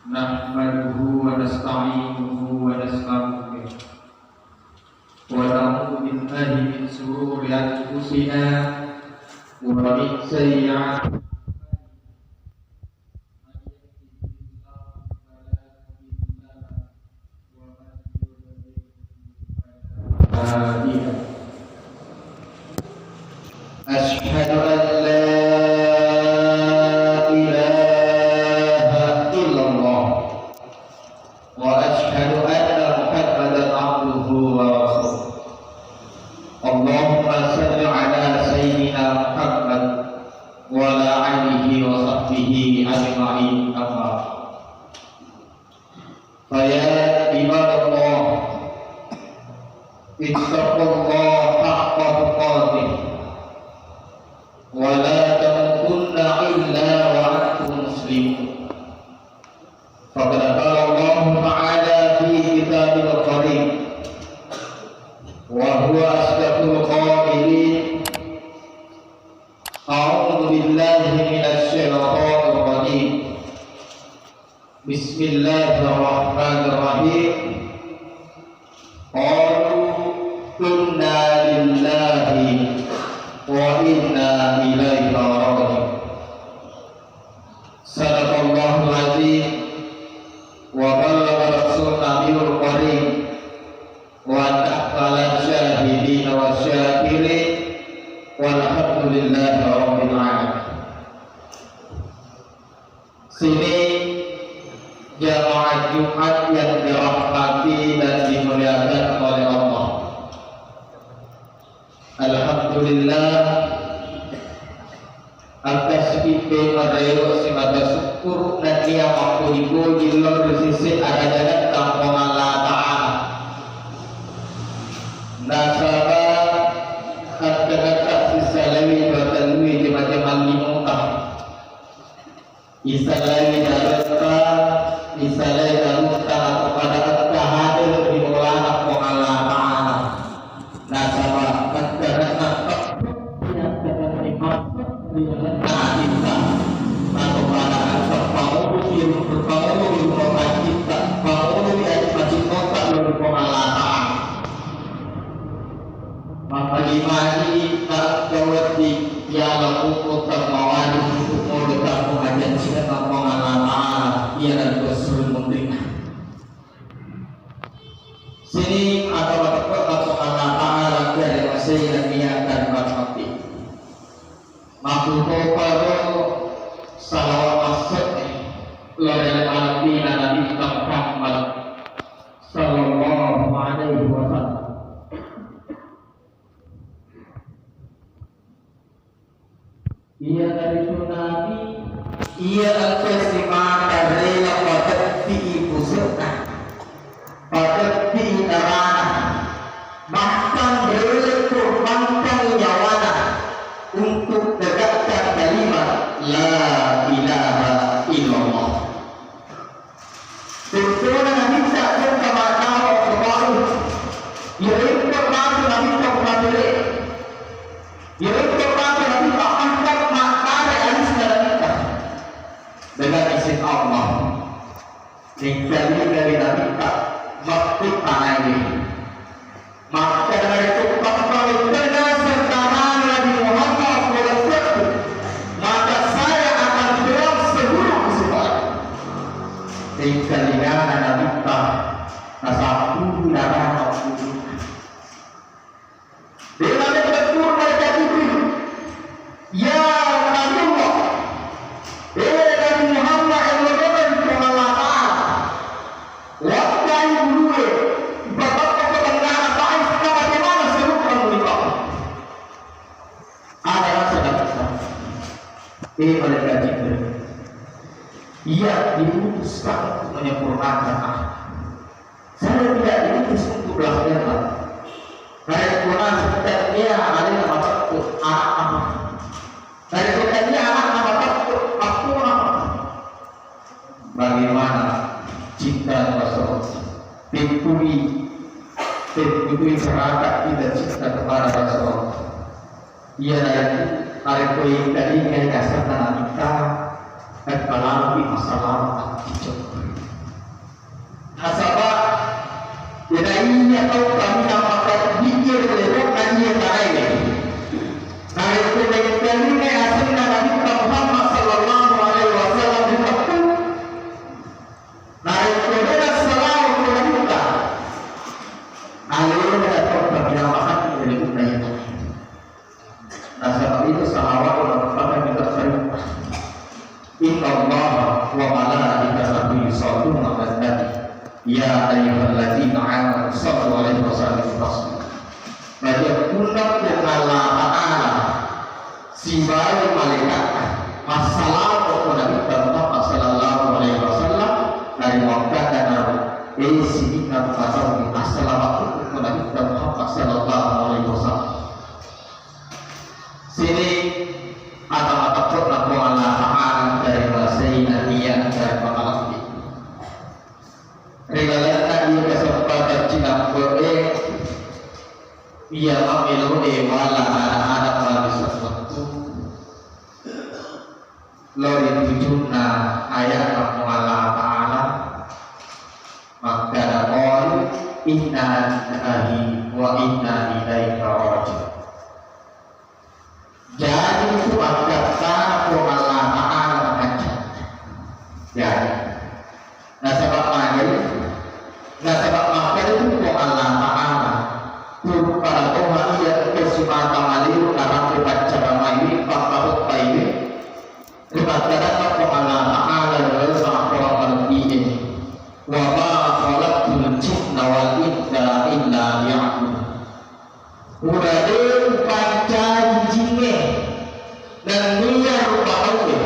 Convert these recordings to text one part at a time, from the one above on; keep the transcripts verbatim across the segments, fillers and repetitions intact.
نحمده ونستعينه ونستغفره، ونعوذ بالله من شرور أنفسنا ومن سيئات أعمالنا. من يهده الله فلا مضل له، ومن يضلل فلا هادي له. أشهد أن لا إله إلا الله، وأشهد أن محمدا عبده ورسوله. اللهم صل على سيدنا محمد وعلى آله وصحبه أجمعين، أما بعد. فيا عباد الله، اتقوا الله حق تقاته، ولا تموتن إلا وأنتم مسلمون. فقد قال الله تعالى في كتابه الكريم، وهو أصدق القائلين: أعوذ بالله من الشيطان الرجيم. بسم الله الرحمن الرحيم. قالوا إنا لله وإنا إليه راجعون. صدق الله العظيم، وبلغ رسولنا النبي الكريم، ونحن على الشاهدين والشاكرين، والحمد لله رب العالمين. Sini jamaah Jumat yang dirahmati dan dimuliakan oleh Allah. Alhamdulillah, engka sipippe marewe simata sukkuru nennia makkuji-puji lao ri sese arajangenna Puang Allah Ta'ala. Nasaba engka-engka sisalewi batellui jama-jamang limuta. Isalai daretta, isalai darutta, atau pada engka hadir di bolana Puang Allah Ta'ala. Nasaba engka-engka yang terlibat di dalam kita. Atau pada engka paulu di, paulu di rumah kita, paulu di atas kota di Puang Allah Ta'ala. Mappagi-pagi tau wedding yala pukul temmawani untuk mode kampung aja cinta Puang Allah Ta'ala, iya dan Rasul mending. Sini atau Puang Allah Ta'ala dari masih yang niatkan rahmati. Makkutoparo salawat masse'e lao ri alena Nabitta Muhammad sallallahu alaihi wasallam. Iyanaritu Nabi iya engka simata rela padeppi'i puse'na. Padeppi'i tarana, bahkan rela korbankan nyawana untuk tegakkan kalimat la ilaha illallah. Tettona Nabitta engka ma'nawa Allahu. Iyarekko matu Nabitta mapele. Iyarekko matu Nabitta angkat ma'nare alisna Nabitta. Dengan izin Allah. Nengkalinga ri Nabitta matti panae. Makkeda ritu, "Pappalettenna sertana Nabi Muhammad pole satu, maka saya akan perang sebelum Islam." Nengkalingana Nabitta nasappuru narana. Dewa Nabi berturun malaikat Jibril. Ya Nabiullah, eh Nabi Muhammad yang berdoa di Allah Ta'ala. Wakkai bulué, ipatokko tengngana paé, bagaimana serupa menikah. Ada rasa dapat. Eh malaikat Jibril, ia diutus untuk menyempurnakan akhlak. Saya tidak diutus untuk belas dendam. Narekko naseng tennia alena matekku, anak apa? Narekko tennia anakna matekku, makkua apa? Bagaimana cinta kepada Rasulullah? Tepui, tepui serakah kita cinta kepada Rasulullah. Iyanaritu narekko engkalingai asenna Nabitta, engka lalo masalah. Nasaba, iyana iya tau kaminang makkaddikkir ri lebo'na iya tanae. Narekko naengkalingai asenna Nabitta Muhammad sallallahu alaihi wasallam ri teppu, narekko de' nassalawa ko Nabitta, alena tau kaminang makkaddikkir ri lebo'na iya tanae. Nasaba itu salawat merupakan juga perintah. Inna Allah wa malaikatahu yusalluna 'alan nabi. Ya ayyuhalladzina amanu sallu 'alaihi wa sallimu taslima. Maka punna Puang Allah Ta'ala sibawa malaikatna massalawa ko Nabitta Muhammad sallallahu alaihi wasallam, dari Makkah dan Arab. Eh, sininna patau assalamu ko Nabitta Muhammad sallallahu alaihi wasallam. Sining ata-, matappu'na Puang Allah Ta'ala dari bahasaina iya dari pangalabbi. Ri lalenna iya kesempatan cinampe'e, iya mammelo'e wala anak-anak wala sewwettu. Lao ri tujunna aya'na Puang Allah Ta'ala, makkada, qalu inna lillahi wa inna ilaihi raji'un. Jadi itu makkattana Puang Allah Ta'ala makanja. Jadi, nasaba magai, nasaba makkada tu Puang Allah Ta'ala, tu para toha iya engka simata maliru narampe paccaramaiwi, pakkatoppaiwi, ri makkadanna Puang Allah Ta'ala ri laleng sappola malebbi'e, wa ma khalaqtul jinna wal insa illa liya'budun. Pura de' upancaji jingnge nenniya rupa tauwe,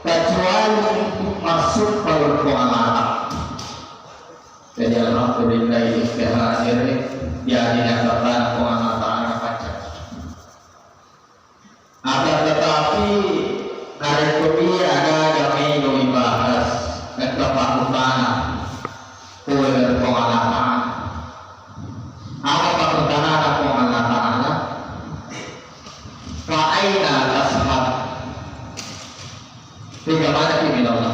kecuali untuk masuk pada Puang Allah Ta'ala. Jadi, alhamdulillah, ini hadir, jadi, yang kata Puang Allah Ta'ala pacar. Akan tetapi, narekko iya aga-aga melo ibahas, engka pakkutana pole ri Puang Allah Ta'ala. Aga pakkutanana Puang Allah Ta'ala? Fa aina tazhab? Tega manekki melo Allah?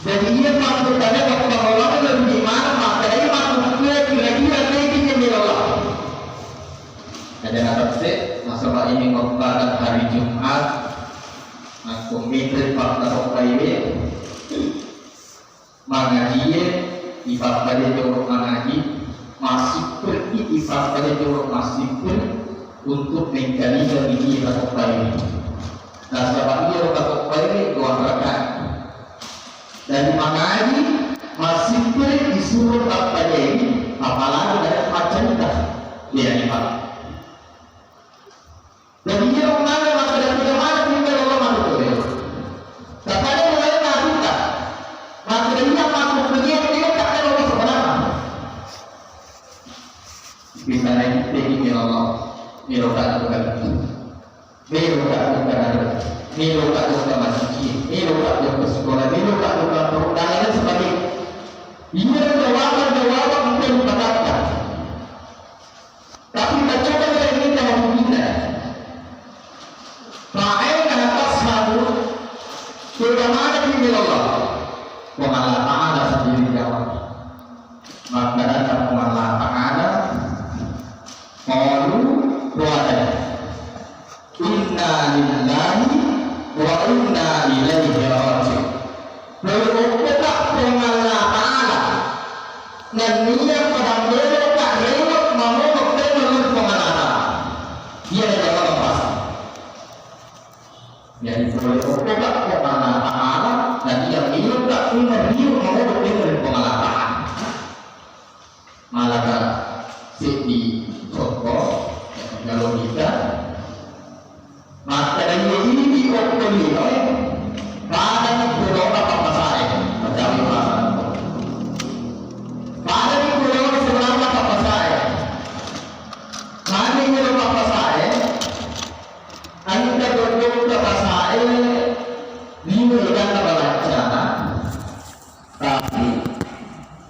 Jadi, iya pakkutana pappangolana lebih mana, maka iya makkutana kira-kira tegi melo Allah. Aja natesse, nasaba ini merupakan hari Jumat, nakko metre pakkarokkaiwe, mangajie ipappada jolo mangaji, massippirki ipappada jolo massippir untuk mengkalinga iya karokkaiwe. Nasaba iya karokkaiwe dua rakaat. Dari mangaji, massippiri disuruh pappadai, apalagi dari maccarita. Iya, Pak. Jadi, iya, mana makkeda, tidak mana tinggal Allah manusia. Tapi ada mulai mati, tak? Makkeda, iya, manusia, dia tak ada Allah sebenarnya. Bisa naik tinggi, ya Allah. Ya Allah, tak ada. Melo ka dokka, melo ka dokka masigi, melo ka dokka sekolah, melo ka dokka perundang dan sebagainya. Iya, jawaban-jawaban engka ripatatta. Tapi tacoba kita ini tahu kita. Fa aina tazhabu, bagaimana di Allah? Puang Allah Ta'ala sendiri jawab. Maka datang Puang Allah Ta'ala, qalu, kuadai. Inna lillahi wa inna ilaihi raji'un. Pole okkoka Puang Allah Ta'ala, nenniya pada meloka rewe' mamongo tena ri Puang Allah Ta'ala. Iya, ada jawaban pas. Jadi pole okkoka Puang Allah Ta'ala, nenniya meloka tena rewe' mamongo tena ri Puang Allah Ta'ala. Malaka seddi okko, ya, kalau kita, makkeda iya idi okko linoe, padani pulona pappasae, macawi pasang. Padani pulona sebenarna pappasae. Mani iyaro pappasae, engka todongka pasae, lino eganna balancana, Tapi,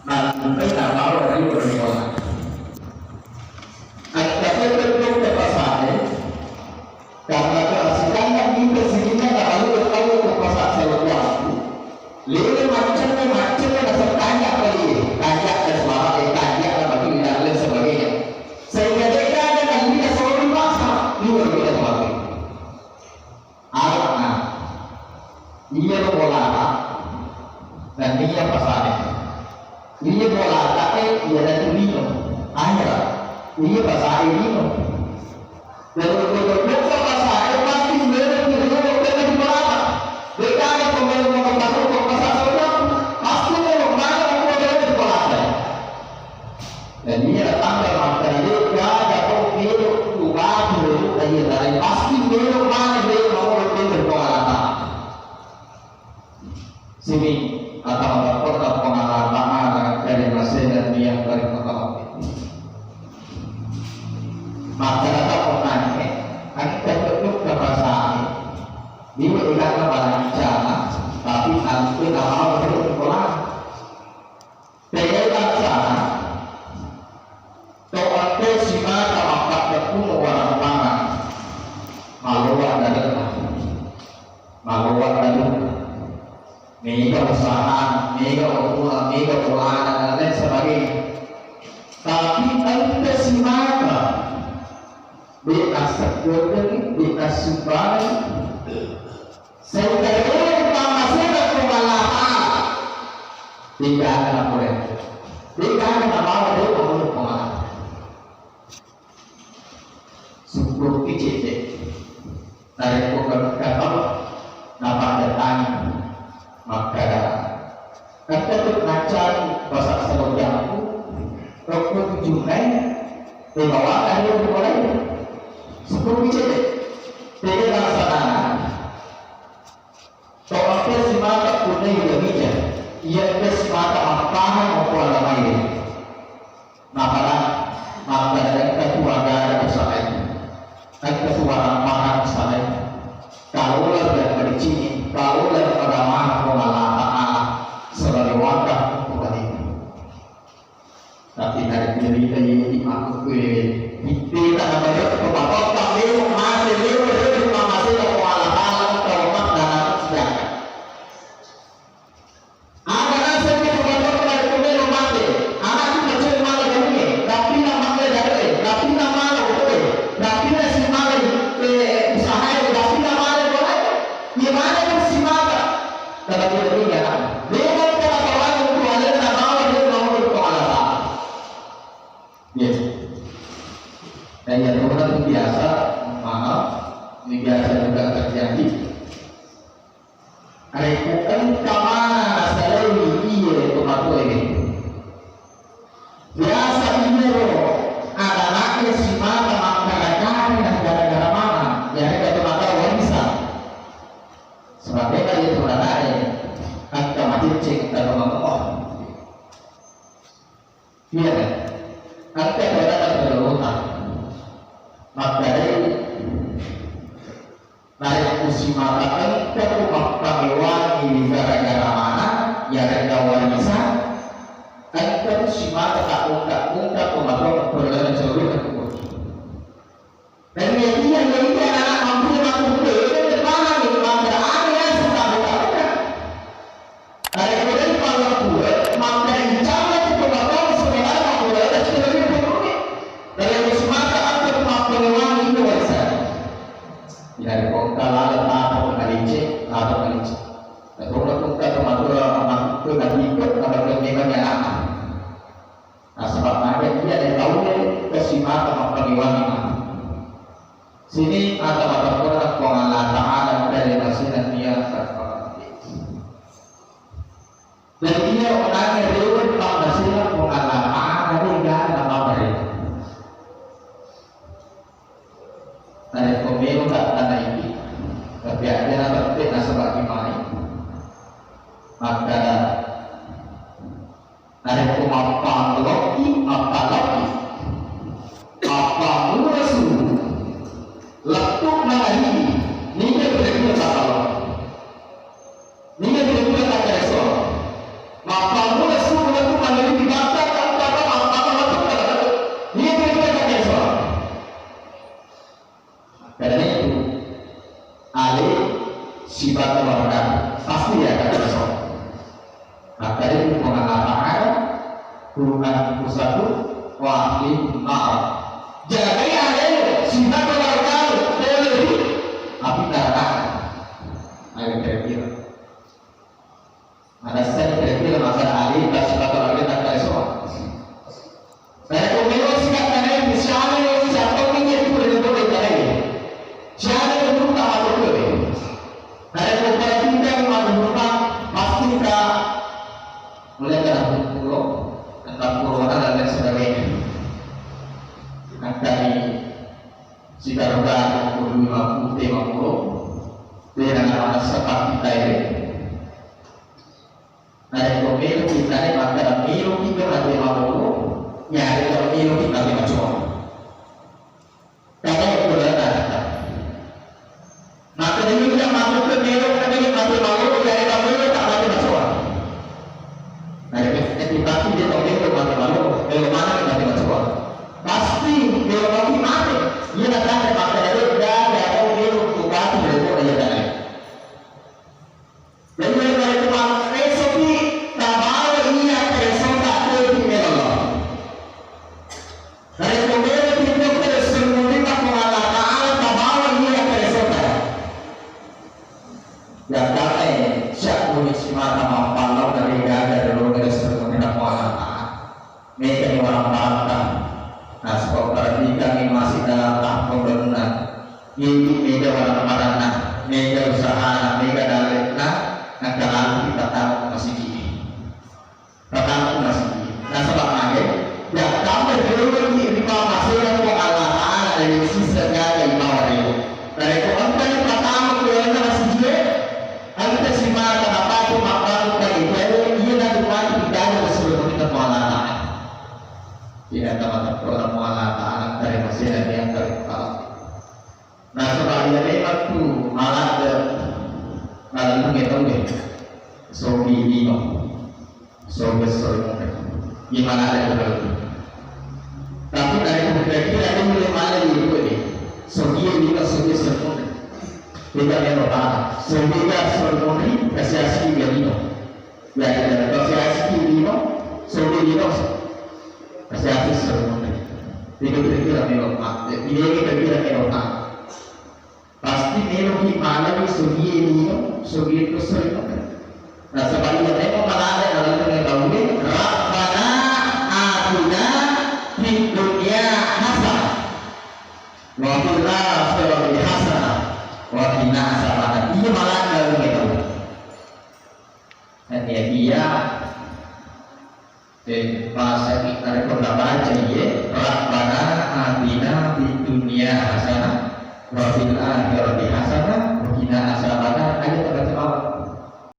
nampai nabawa ri Bola. Engka to tedong ke pasane, karena keasikanna kita sininna nabawa tahu ke pasar selalu Iyaro bolata nennia pasae. Iya bolata e, iyanatu lino. Ahera. Iya pasae lino. Jadi, kalau buka pasae, pasti melo ri bolata. De'gaga ko melo makatarukko pasa saudara, pasti melo mana ko melo ri bolata. Dan iya tanggal makkeda de'gaga ko melo ubati ri bolata, pasti melo mana melo melo ri bolata. Sini, atau berkota Puang Allah Ta'ala dari masyarakat yang berkota. Maka datang menanya, kan terbentuk kekuasaan. Dia tidak kepala rencana, tapi nanti nama berkota. Pegawai laksana, to engka simata mappaddeppunno warang pangan, malowa dalenna, malowa dalenna, mega usaha, mega umur, mega polana, dan lain sebagainya. Tapi engka simata, de' nasseggerengngi, de' nassumbangengngi. Sehingga ri pammasena Puang Allah Ta'ala, de'gaga napole, de'gaga nabawa ri Puang Allah Ta'ala. Sukkuruki cedde'. Narekko engka tau napaddatangi makkeda, engka tu naccani pasa' salojangku, rokko tujunna e, eh, bawang ade ri mulai. Sukkuruki cedde'. Tega laksanana. To engka simata punnai ri mija, iya engka simata mappahang okko agamae. Napala makkeda engka tu agama usahae, engka tu warang pangan usahae. Kalola ri madecini, kalola ri agama Puang Allah Ta'ala sebagai wakaf untuk agama. Tapi narekko cerita iye di makkukue, itteta nabarek, pepatotta melo mate, melo ri pammasena Puang Allah Ta'ala, engka makna na sejak. Aga naseng melo pepatotta narekko melo mate, anakku macet mala jaringe, tapi na mala jaringe, tapi na mala otoe, tapi na simala, eh, usahae, tapi na mala doae, iye maneng simata. Dalam diri dia, dia kan kata orang itu adalah nama dia mau berkepala. Iya. Dan yang orang itu biasa, maaf, ini biasa juga terjadi. Rekko engka mana nasalai iye tomatoe. Biasa iyaro anana'e simata makkarakani na gara-gara mana, yarega tomatoa warisan. Sebab beda iye tu anana'e, engka maciccing, engka tomatoa. Iya, engka tona tolota. Makkedai, narekko simata engka tu mappamewangi gara-gara mana, yarega warisan, engka tu simata taungka-ungka tu matoa pellana cerita tu. Dan iya, iya, iya, anak mampu mampu, eh, pahami, maka anu ya, suka buka, buka. Dari kemudian pangapura, maka insya Allah kita bakal sebenarnya mampu ada cerita di pokoknya. Dari aku semata aku mampu mewangi itu warisan. Dari kongkal ada apa malice, apa malice. Tapi orang kongkal kematura mampu nanti ikut, apa kemudian anak. Nasaba maga iya de tauwe kesimata mappagiwangi matu. Sini ata matappuranna Puang Allah Ta'ala dari masina niya sarpamati. Dan iya onange rewe pammasena Puang Allah Ta'ala de gana mabare. Narekko melo ka tanaiki, tapi aja na tette nasaba kimai. Maka Narekko mappalokki, mappalokki, mappamula subuh, lettu mangaridi, niga kira-kira tappalokki? Niga kira-kira takkareso? Mappamula subuh lettu mangaridi, batta, batta, batta, batta, batta, niga kira-kira takkareso? Karena itu, ale sibawa keluarga pasti ya akan besok. Maka itu Puang Allah Ta'ala, Tuhan pusatku, wahid ma'ruf. Jagai ale sibawa keluarga, boleh di api neraka. Ayo kira-kira. Corona dan lain sebagainya. Angkani sikarugani kudu mapute mamulo, dena nama seperti kae. Narekko melo kita ne makkeda melo kita mate mamulo, nyari melo kita mate macoa. Kada pura rata. Maka dia tidak masuk ke melo, kada dia mate malu, dia ada melo tak mate macoa. Ada ke, eh, kita tidak tahu melo mate malu, melo mana yang mate macoa. Pasti melo mati mate. Dia datang ke mata dia, dia ada melo tu batu dari dia datang. Jadi, narekko makkaresoki, tabawa iya karesota tauwe ri Allah. Narekko meloki tokko ri esso ri Puang Allah Ta'ala, tabawa iya karesota. Jakkana, eh, siakkuni simata mappallau naregaga ri esso ri Puang Allah Ta'ala. Mega ni warang barata. Nasaba perhatikan ni masih dalam tahap pembangunan. Ini mega warang barana, mega usahana, mega dalekna, engka lagi kita tahu masih ini. Pertama masih ini. Nasaba mage, ya tambah dulu ni lima masih Allah Ta'ala dari sisi segala ibawa dia. Dari Quran tadi pertama keluarnya masih dia, Engka simata napake mabbalu panitia, iyana dumatu ibadah ri esso ri Puang Allah Ta'ala. Iyana tama teppuang Puang Allah Ta'ala, engka ri masena ni engka ri kepala. Nasaba iya memang tu malade nalellungnge tauwe. Sogi lino. Sogi esso ri monri. Iya malade tu. Tapi narekko kira-kira dia mulai malai itu ni. Sogi lino, sogi esso ri monri. Beda melo ta. Sogi esso ri monri, kasiasi dia lino. Ya, ya, kasiasi lino, sogi lino. Kasiasi esso ri monri. Beda kira-kira melo ta. Beda kira-kira melo ta. Pasti meloki malai sogie lino, sogie esso ri monri. Nasaba iya memang malade nalellungnge tauwe, Rabbana atina fid dunya hasanah, wa fil akhirati hasanah, wa qina adzabannar. Iya malade nalellungnge tauwe. Hanya iya Eh, bahasa kita pernah baca, ya. Rabbana atina fid dunya hasanah, wa fil akhirati hasanah, wa qina adzabannar. Ayo kita baca bawang.